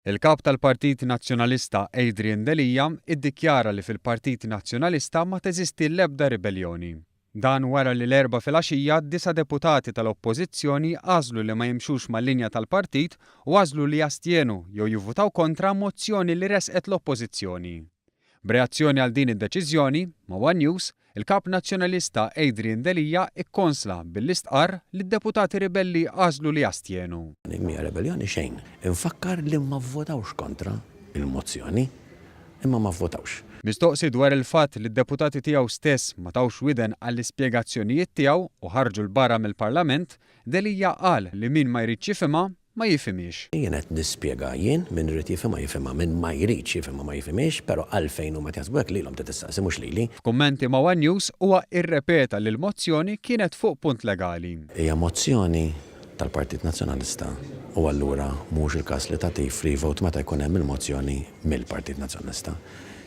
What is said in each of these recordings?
Il-Kap tal-Partit Nazzjonalista Adrian Delia iddikjara li fil-Partit Nazzjonalista ma teżisti l-ebda ribelljoni. Dan wara li l-Erbgħa filgħaxija disa' deputati tal-Oppożizzjoni għażlu li ma jimxux mal-linja tal-partit u għażlu li jastjenu jew jivvutaw kontra mozzjoni li ressqet l-Oppożizzjoni. B'reazzjoni għal din id-deċiżjoni, ma' one News, il-Kap Nazzjonalista Adrian Delia ikkonsla billi stqarr li d-deputati ribelli għażlu li jastjenu. Mhija rebelljoni xejn. Infakkar li ma vvotawx kontra il-mozzjoni, imma ma vvotawx. Mistoqsi dwar il-fatt li d-deputati tiegħu stess ma tawx widen għall-ispjegazzjonijiet tiegħu u ħarġu 'l barra mill-Parlament, Delia qal li min ma jridx jifhimha, ma jifhimhiex. Jien qed nispjega jien, min irid jifhimha jifhimha, min ma jridx jifhimha ma jifhimhiex, però għalfejn huma qed jaħsbu hekk lilhom trid tistaqsi mhux lili. F'kummenti ma' one News huwa irrepeta li l-mozzjoni kienet fuq punt legali. Hija mozzjoni tal-Partit Nazzjonalista u allura mhux il-każ li tagħti free vote meta jkun hemm il-mozzjoni mill-Partit Nazzjonalista.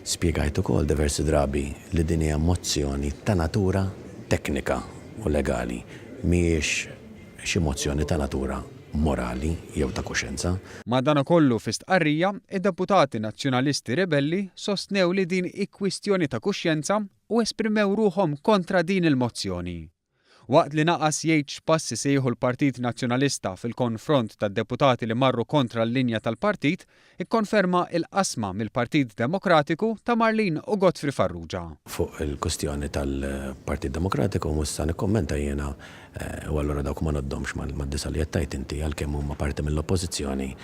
Spjegajt ukoll diversi drabi li din hija mozzjoni ta' natura teknika u legali, mhijiex xi mozzjoni ta' natura morali jew ta' kuxjenza. Madanakollu fi stqarrija, id-deputati Nazzjonalisti ribelli sostnew li din hi kwistjoni ta' kuxjenza u esprimew ruħhom kontra din il-mozzjoni. Waqt li naqas jgħid x'passi se jieħu l-Partit Nazzjonalista fil-konfront tad-deputati li marru kontra l-linja tal-partit, ikkonferma l-qasma mill-Partit Demokratiku ta' Marlene u Godfrey Farrugia. Fuq il-kwistjoni tal-Partit Demokratiku mhux sa nikkummenta jiena u allura dawk ma ngħoddhomx mad-disa' li qed tgħid inti għalkemm huma parti mill-Oppożizzjoni.